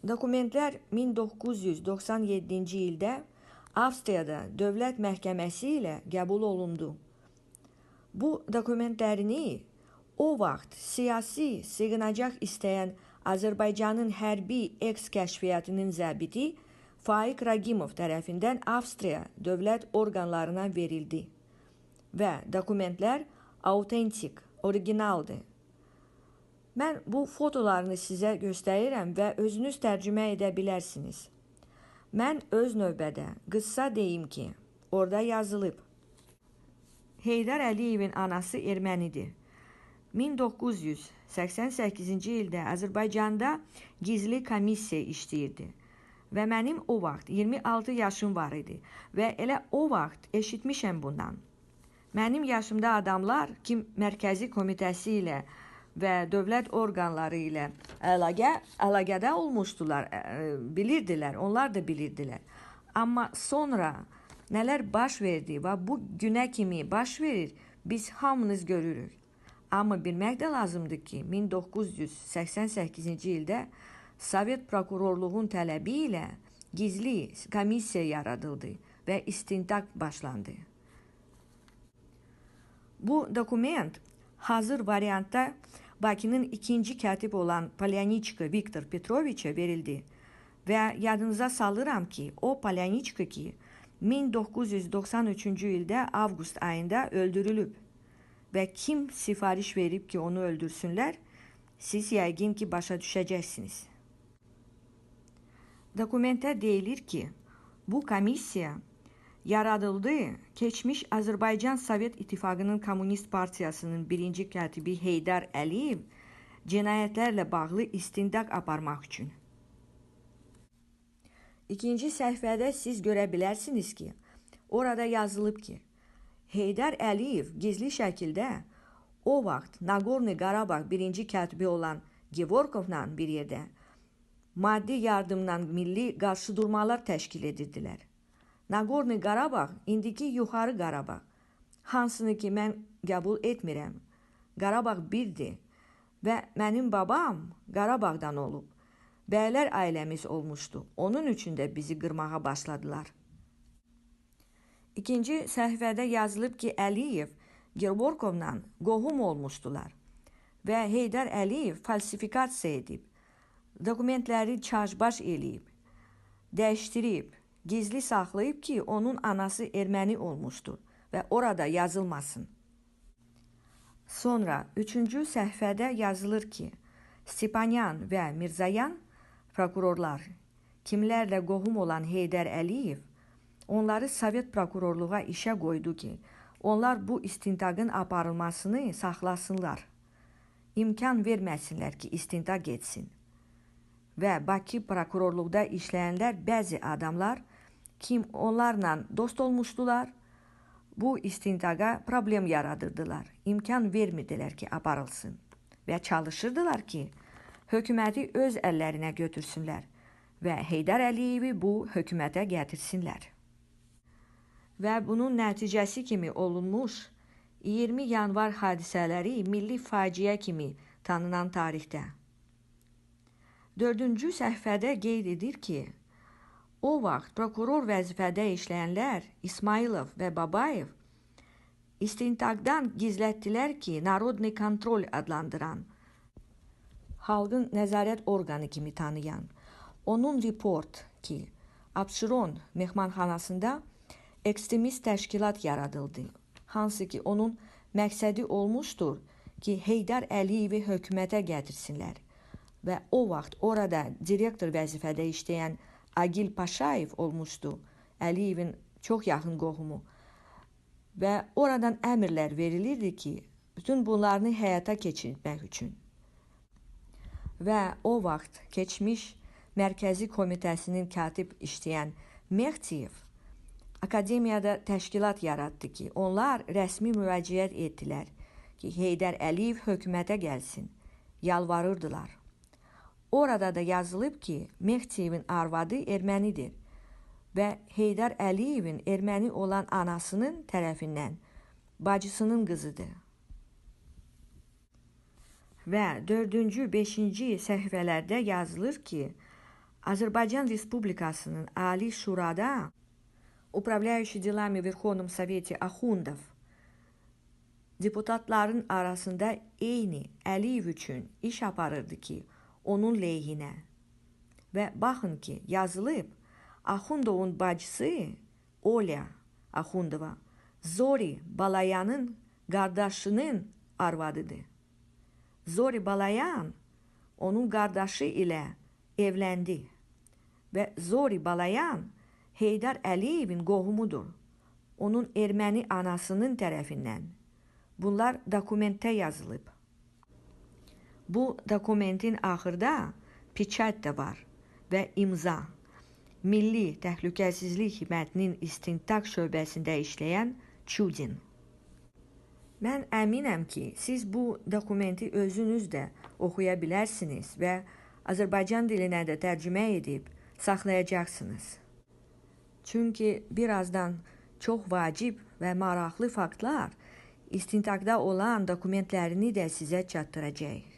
Dokumentlər 1997-ci ildə Avstriyada Dövlət Məhkəməsi ilə qəbul olundu. Bu dokumentlərini o vaxt siyasi sığınacaq istəyən Azərbaycanın hərbi eks-kəşfiyyatının zabiti Faiq Ragimov tərəfindən Avstriya dövlət orqanlarına verildi və dokumentlər autentik, originaldır. Mən bu fotolarını sizə göstərirəm və özünüz tərcümə edə bilərsiniz. Mən öz növbədə qısa deyim ki, orada yazılıb. Heydər Əliyevin anası ermənidir. 1988-ci ildə Azərbaycanda gizli komissiya işləyirdi və mənim o vaxt 26 yaşım var idi və elə o vaxt eşitmişəm bundan. Mənim yaşımda adamlar kim Mərkəzi Komitəsi ilə və dövlət orqanları ilə əlaqədə olmuşdular, bilirdilər, onlar da bilirdilər. Amma sonra nələr baş verdi və bu günə kimi baş verir, biz hamınız görürük. Amma bilmək də lazımdır ki, 1988-ci ildə Sovet prokurorluğun tələbi ilə gizli komissiya yaradıldı və istintaq başlandı. Bu dokument hazır variantda Bakının ikinci katib olan Polyaniçko Viktor Petroviçə verildi və yadınıza salıram ki, o Polyaniçko ki 1993-cü ildə avqust ayında öldürülüb və kim sifariş verib ki, onu öldürsünlər, siz yəqin ki, başa düşəcəksiniz. Dokumentdə deyilir ki, bu komissiya yaradıldı keçmiş Azərbaycan Sovet İttifaqının Komünist Partiyasının birinci katibi Heydər Əliyev cinayətlərlə bağlı istintaq aparmaq üçün. İkinci səhifədə siz görə bilərsiniz ki, orada yazılıb ki, Heydər Əliyev gizli şəkildə o vaxt Nagorno Qarabağ birinci katibi olan Gevorkovla bir yerdə maddi yardımla milli qarşıdurmalar təşkil edirdilər. Nagorno Qarabağ indiki Yuxarı Qarabağ, hansını ki mən qəbul etmirəm. Qarabağ birdir və mənim babam Qarabağdan olub. Bəylər ailəmiz olmuşdu. Onun üçün də bizi qırmağa başladılar. İkinci səhifədə yazılıb ki, Əliyev Gevorkovla qohum olmuşdular və Heydər Əliyev falsifikasiya edib, dokumentləri çarj-baş eləyib, dəyişdirib, gizli saxlayıb ki, onun anası erməni olmuşdur və orada yazılmasın. Sonra üçüncü səhifədə yazılır ki, Stepanyan və Mirzayan prokurorlar, kimlərlə qohum olan Heydər Əliyev, onları Sovet prokurorluğa işə qoydu ki, onlar bu istintaqın aparılmasını saxlasınlar. İmkan verməsinlər ki, istintaq etsin. Və Bakı prokurorluqda işləyənlər bəzi adamlar, kim onlarla dost olmuşdular, bu istintaqa problem yaradırdılar. İmkan vermirdilər ki, aparılsın. Və çalışırdılar ki, hökuməti öz əllərinə götürsünlər və Heydər Əliyevi bu hökumətə gətirsinlər. Və bunun nəticəsi kimi olunmuş 20 yanvar hadisələri milli faciə kimi tanınan tarixdə. Dördüncü səhifədə qeyd edir ki, o vaxt prokuror vəzifədə işləyənlər İsmailov və Babayev istintaqdan gizlətdilər ki, Narodni kontrol adlandıran, xalqın nəzarət orqanı kimi tanıyan, onun report ki, Abşeron mehmanxanasında ekstremist təşkilat yaradıldı. Hansı ki, onun məqsədi olmuşdur ki, Heydər Əliyevi hökumətə gətirsinlər və o vaxt orada direktor vəzifədə işləyən Agil Paşayev olmuşdu, Əliyevin çox yaxın qohumu və oradan əmrlər verilirdi ki, bütün bunlarını həyata keçirmək üçün. Və o vaxt keçmiş Mərkəzi Komitəsinin katib işləyən Mehdiyev akademiyada təşkilat yaratdı ki, onlar rəsmi müraciət etdilər ki, Heydər Əliyev hökumətə gəlsin, yalvarırdılar. Orada da yazılıb ki, Mehdiyevin arvadı ermənidir və Heydər Əliyevin erməni olan anasının tərəfindən bacısının qızıdır. Və 4-cü, 5-ci səhifələrdə yazılır ki, Azərbaycan Respublikasının Ali Şurada Управляющий делами в Верховном Совете Ахундов deputatların arasında eyni Əliyev üçün iş aparırdı ki, onun leyhinə. Və baxın ki, yazılıb, Axundovun bacısı Olya Axundova Zori Balayanın qardaşının arvadıdır. Zori Balayan onun qardaşı ilə evləndi və Zori Balayan Heydər Əliyevin qohumudur. Onun erməni anasının tərəfindən. Bunlar dokumentdə yazılıb. Bu dokumentin axırda piçat da var və imza. Milli Təhlükəsizlik Xidmətinin İstintaq şöbəsində işləyən Çudin. Mən əminəm ki, siz bu dokumenti özünüz də oxuya bilərsiniz və Azərbaycan dilinə də tərcümə edib saxlayacaqsınız. Çünki birazdan çox vacib və maraqlı faktlar istintaqda olan dokumentlərini də sizə çatdıracaq.